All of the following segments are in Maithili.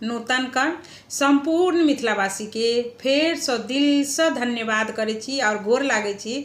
नूतन कर्ण सम्पूर्ण मिथिलावासीके फेरसँ दिलसँ धन्यवाद करै छी आओर गोर लागै छी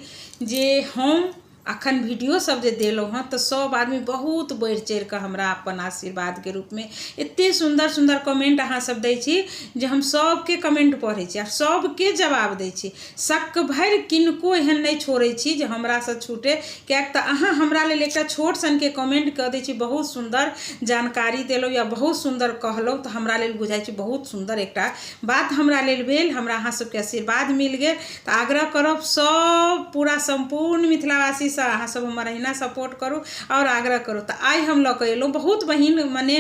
जे हम अखन वीडियो सब जे देलहुँ हँ तऽ सब आदमी बहुत बढ़ि चढ़िकऽ हमरा अपन आशीर्वादके रूपमे एते सुन्दर सुन्दर कमेन्ट अहाँ सब दै छी जे हम सबके कमेन्ट पढ़ै छी आओर सबके जवाब दै छी। सक्क भरि किनको एहन नहि छोड़ै छी जे हमरासँ छूटे, किएक तऽ अहाँ हमरा लेल एकटा छोट सनके कमेन्ट कऽ दै छी, बहुत सुन्दर जानकारी देलहुँ या बहुत सुन्दर कहलहुँ तऽ हमरा लेल बुझाइ छै बहुत सुन्दर एकटा बात हमरा लेल भेल, हमरा अहाँ सबके आशीर्वाद मिल गेल। तऽ आग्रह करब सब पूरा सम्पूर्ण मिथिलावासीसँ अहाँ सब हमर अहिना सपोर्ट करू आओर आग्रह करू। तऽ आइ हम लऽ कऽ एलहुँ बहुत बहिन मने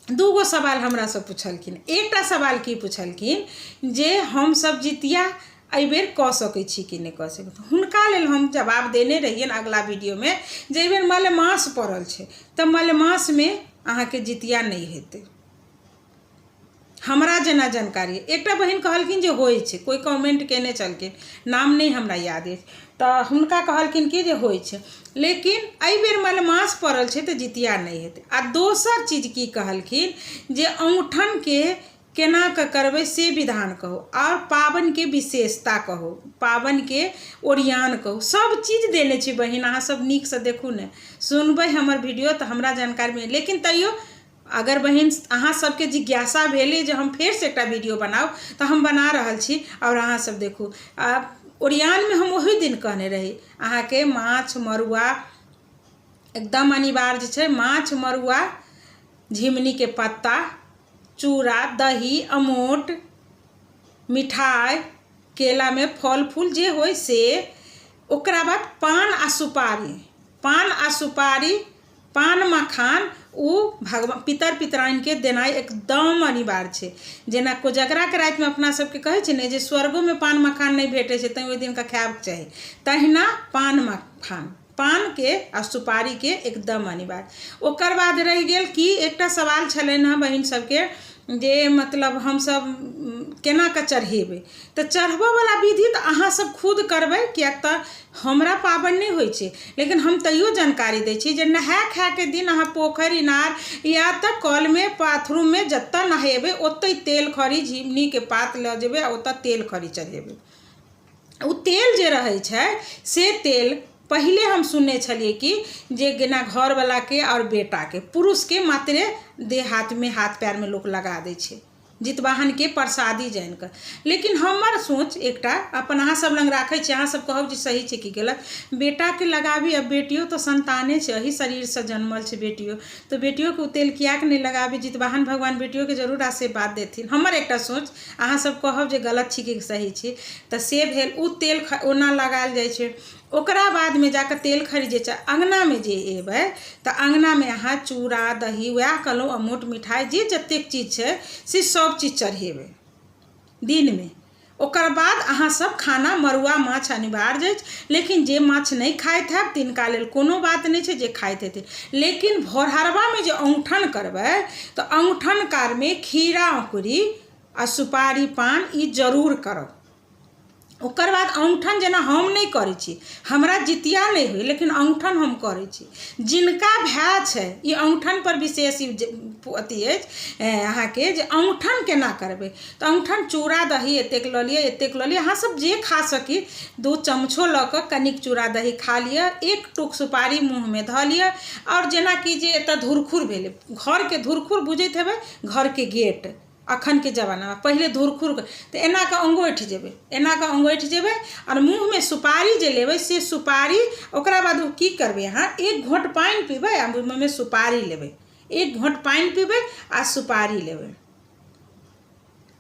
दूगो सवाल हमरासँ पुछलखिन। एकटा सवाल की पुछलखिन जे हमसब जितिया एहिबेर कऽ सकै छी कि नहि कऽ सकै छी। हुनका लेल हम जवाब देने रहियनि अगिला वीडियोमे जे एहिबेर मलेमास पड़ल छै तऽ मलेमासमे अहाँके जितिया नहि हेतै। हमरा जेना जानकारी एकटा बहिन कहलखिन जे होइ छै, कोइ कमेंट केने छलखिन, नाम नहि हमरा याद अछि, तऽ हुनका कहलखिन कि जे होइ छै, लेकिन एहिबेर मलमास पड़ल छै तऽ जितिया नहि हेतै। आ दोसर चीज की कहलखिन जे औँठनके केना कऽ करबै से विधान कहू आओर पाबनिके विशेषता कहू, पाबनिके ओरियान कहू, सब चीज देने छी बहिन, अहाँ सब नीकसँ देखू ने, सुनबै हमर वीडियो तऽ हमरा जानकारी मिलत। लेकिन तैयो अगर बहिन अहाँ सबके जिज्ञासा भेलै जे हम फेरसँ एकटा वीडियो बनाउ तऽ हम बना रहल छी आओर अहाँ सब देखू। आ ओरियानमे हम ओहि दिन कहने रही अहाँके माछ मड़ुआ एकदम अनिवार्य छै। माछ मड़ुआ, झिमनीके पत्ता, चूड़ा, दही, अमोट, मिठाइ, केलामे फल फूल जे होइ से, ओकरा बाद पान आ सुपारी, पान आ सुपारी, पान मखान ओ भगवान पितर पितराइनके देनाइ एकदम अनिवार्य छै। जेना कोजगराके रातिमे अपना सबके कहै छै ने जे स्वर्गोमे पान मखान नहि भेटै छै तैँ ओहि दिनका खायके चाही, तहिना पान मखान, पानके आ सुपारीके एकदम अनिवार्य। ओकर बाद रहि गेल कि एकटा सवाल छलनि हँ बहिन सबके जे मतलब हमसब केना कऽ चढ़ेबै, तऽ चढ़बऽवला विधि तऽ अहाँ सब खुद करबै, किएक तऽ हमरा पाबनि नहि होइ छै, लेकिन हम तैयो जानकारी दै छी जे नहाय खायके दिन अहाँ पोखरि इनार या तऽ कलमे बाथरूममे जतऽ नहेबै ओतहि तेल खरी झिमनीके पात लऽ जेबै आ ओतऽ तेल खरी चढ़ेबै। ओ तेल जे रहै छै से तेल पहिले हम सुनने छलियै कि जे जेना घरवलाके आओर बेटाके पुरुषके मात्रे देह हाथमे हाथ पयरमे लोक लगा दै छै जितवाहनके प्रसादी जानि कऽ। लेकिन हमर सोच एकटा अपन अहाँ सब लग राखै छी, अहाँ सब कहब जे सही छै कि गलत। बेटाके लगाबी आ बेटियो तऽ सन्ताने छै, एहि शरीरसँ जनमल छै बेटियो, तऽ बेटियोके ओ तेल किएक नहि लगाबी? जितवाहन भगवान बेटियोके जरूर आशीर्वाद देथिन। हमर एकटा सोच, अहाँ सब कहब जे गलत छी कि सही छी। तऽ से भेल ओ तेल ओना लगायल जाइ छै। ओकरा बादमे जाकऽ तेल खरी जे छै अङ्गनामे जे एबै तऽ अङ्गनामे अहाँ चूड़ा दही वएह कहलहुँ अमोट मिठाइ जे जतेक चीज छै से सब चीज चढ़ेबै दिनमे। ओकर बाद अहाँ सब खाना मड़ुआ माछ अनिवार्य अछि, लेकिन जे माछ नहि खाइत हैब तिनका लेल कोनो बात नहि छै, जे खाइत हेथिन। लेकिन भोरहरबामे जे औँठन करबै तऽ औँठन कालमे खीरा औँकुरी आ सुपारी पान ई जरूर करब। ओकर बाद औँठन जेना हम नहि करै छी, हमरा जितिया नहि होइए, लेकिन औँठन हम करै छी। जिनका भाय छै ई औँठनपर विशेष ई अथी अछि अहाँके जे औँठन केना करबै। तऽ औँठन चूड़ा दही एतेक लऽ लिअ, एतेक लऽ लिअ, अहाँ सब जे खा सकी, 2 चमचो लऽ कऽ कनिक चूड़ा दही खा लिअ, 1 टूक सुपारी मुँहमे धऽ लिअ। आओर जेनाकि जे एतऽ धुरखुर भेलै, घरके धुरखुर बुझैत हेबै, घरके गेट अखनके जमानामे, पहिले धुरखुर तऽ एना कऽ अङ्गोठि जेबै, एना कऽ अङ्गोठि जेबै आओर मुँहमे सुपारी जे लेबै से सुपारी। ओकरा बाद ओ की करबै, अहाँ 1 घोँट पानि पीबै आ मुँहमे सुपारी लेबै, 1 घोँट पानि पीबै आ सुपारी लेबै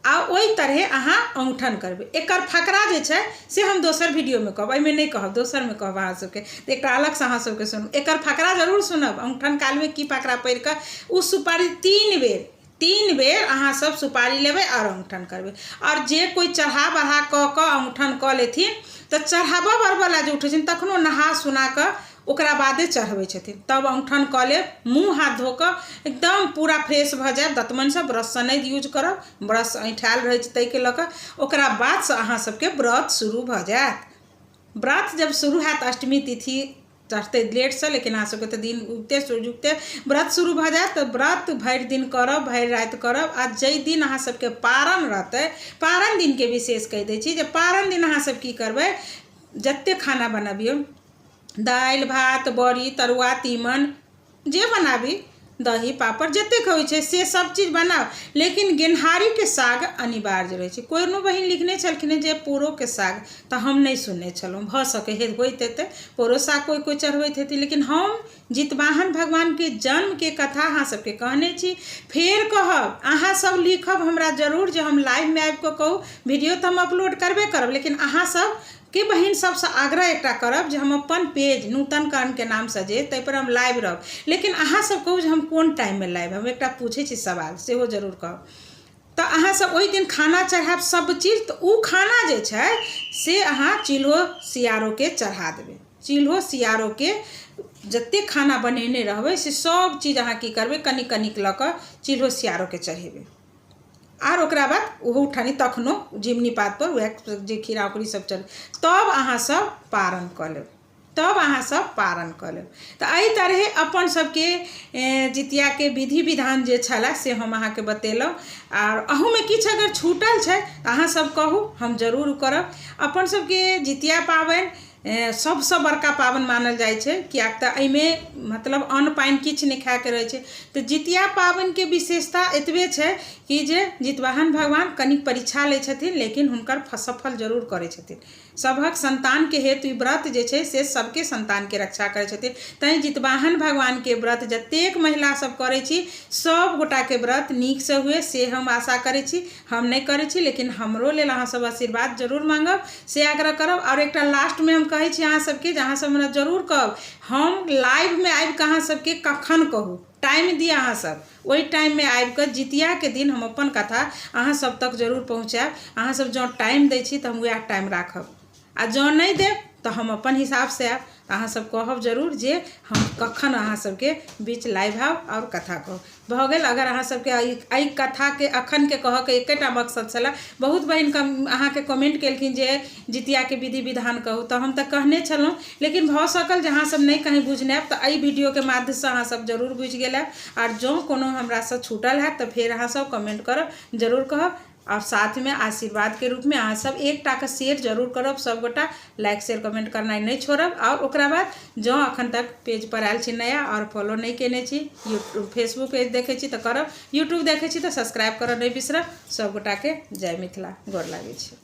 आ ओहि तरहे अहाँ औँठन करबै। एकर फकरा जे छै से हम दोसर वीडियोमे कहब, एहिमे नहि कहब, दोसरमे कहब अहाँ सबके, तऽ एकटा अलगसँ अहाँ सबके सुनब। एकर फकरा जरूर सुनब, औँठन कालमे की फकरा पढ़ि कऽ ओ सुपारी 3 बेर 3 बेर अहाँ सब सुपारी लेबै आओर औँठन करबै। आओर जे कोइ चढ़ा बढ़ा कऽ कऽ औँठन कऽ लेथिन तऽ चढ़ाबऽ बढ़बऽला जे उठै छथिन तखनो नहा सुना कऽ ओकरा बादे चढ़बै छथिन। तब औँठन कऽ लेब, मुँह हाथ धो कऽ एकदम पूरा फ्रेश भऽ जायब, दतमनिसँ ब्रशसँ नहि यूज करब, ब्रश ऐँठायल रहै छै ताहिके लऽ कऽ। ओकरा बादसँ अहाँ सबके व्रत शुरू भऽ जायत। व्रत जब शुरू हैत अष्टमी तिथि चढ़तै लेटसँ, लेकिन अहाँ सबके तऽ दिन उगिते सूर्य उगिते व्रत शुरू भऽ जायत। तऽ व्रत भरि दिन करब, भरि राति करब। आ जाहि दिन अहाँ सबके पारण रहतै, पारण दिनके विशेष कहि दै छी जे पारण दिन अहाँ सब की करबै, जतेक खाना बनबियौ, दालि भात बड़ी तरुआ तीमन जे बनाबी, दही पापड़ जतेक होइ छै से सब चीज बनाउ, लेकिन गेनहारीके साग अनिवार्य रहै छै। कोनो बहिन लिखने छलखिन हेँ जे पोरोके साग, तऽ हम नहि सुनने छलहुँ, भऽ सकै हइ होइत हेतै पोरो साग कोइ कोइ चढ़बैत हेतै, लेकिन हम जितवाहन भगवानके जन्मके कथा अहाँ सबके कहने छी। फेर कहब, अहाँ सब लिखब हमरा जरूर जे हम लाइवमे आबिकऽ कहू, वीडियो तऽ हम अपलोड करबे करब, लेकिन अहाँ सब के बहिन सबसँ आग्रह एकटा करब जे हम अपन पेज नूतन कर्णके नामसँ जे ताहिपर हम लाइव रहब, लेकिन अहाँ सब कहू जे हम कोन टाइममे लाइव, हम एकटा पूछै छी सवाल सेहो जरूर कहब। तऽ अहाँ सब ओहि दिन खाना चढ़ायब सब चीज, तऽ ओ खाना जे छै से अहाँ चिल्हो सियारोके चढ़ा देबै। चिल्हो सियारोके जतेक खाना बनेने रहबै से सब चीज अहाँ की करबै, कनिक कनिक लऽ कऽ चिल्हो सियारोके चढ़ेबै। आर ओकरा बाद ओहो उठानी तखनो जिमनी पातपर उएह जे खीरा उखरी सब चढ़, तब अहाँ सब पारण कऽ लेब, तब अहाँ सब पारण कऽ लेब। तऽ एहि तरहे अपन सबके जितियाके विधि विधान जे छलए से हम अहाँके बतेलहुँ। आर अहूमे किछु अगर छूटल छै तऽ अहाँ सब कहू, हम जरूर करब। अपन सबके जितिया पाबनि सबसँ बड़का पाबनि मानल जाइ छै, किएक तऽ एहिमे मतलब अन्न पानि किछु नहि खाइके रहै छै। तऽ जितिया पाबनिके विशेषता एतबे छै कि जे जितवाहन भगवान कनि परीक्षा लै छथिन, लेकिन हुनकर सफल जरूर करै छथिन। सभक सन्तानके हेतु ई व्रत जे छै से सबके सन्तानके रक्षा करै छथिन। तैँ जितवाहन भगवानके व्रत जतेक महिला सब करै छी सब गोटाके व्रत नीकसँ हुए से हम आशा करै छी। हम नहि करै छी, लेकिन हमरो लेल अहाँ सब आशीर्वाद जरूर माँगब, से आग्रह करब। आओर एकटा लास्टमे हम कहै छी अहाँ सबके जे अहाँ सब हमरा जरूर कहब, हम लाइवमे आबिकऽ अहाँ सबके कखन कहू, टाइम दिअ अहाँ सब, ओहि टाइममे आबिकऽ जितियाके दिन हम अपन कथा अहाँ सब तक जरूर पहुँचायब। अहाँ सब जँ टाइम दै छी तऽ हम वएह टाइम राखब, आ जँ नहि देब तऽ हम अपन हिसाबसँ आयब। अहाँ सब कहब जरूर जे हम कखन अहाँ सबके बीच लाइव आउ आओर कथा कहू। भऽ गेल। अगर अहाँ सबके एहि कथाके अखनके कहऽके एकेटा मकसद छलए, बहुत बहिन अहाँके कमेंट केलखिन जे जितियाके विधि विधान कहू, तऽ हम तऽ कहने छलहुँ, लेकिन भऽ सकल जे अहाँ सब नहि कहीं बुझने आयब, तऽ एहि वीडियोके माध्यमसँ अहाँ सब जरूर बुझि गेल आयब। आर जँ कोनो हमरासँ छूटल हैत तऽ फेर अहाँ सब कमेंट करब, जरूर कहब। आओर साथमे आशीर्वादके रूपमे अहाँ सब एकटाके शेयर जरूर करब, सबगोटा लाइक शेयर कमेंट करनाइ नहि छोड़ब। आओर ओकरा बाद जँ अखन तक पेज पर आयल छी नया आओर फॉलो नहि केने छी, यूट्यूब फेसबुक पेज देखै छी तऽ करब, यूट्यूब देखै छी तऽ सब्सक्राइब करब नहि बिसरब। सबगोटाके जय मिथिला, गोर लागै छी।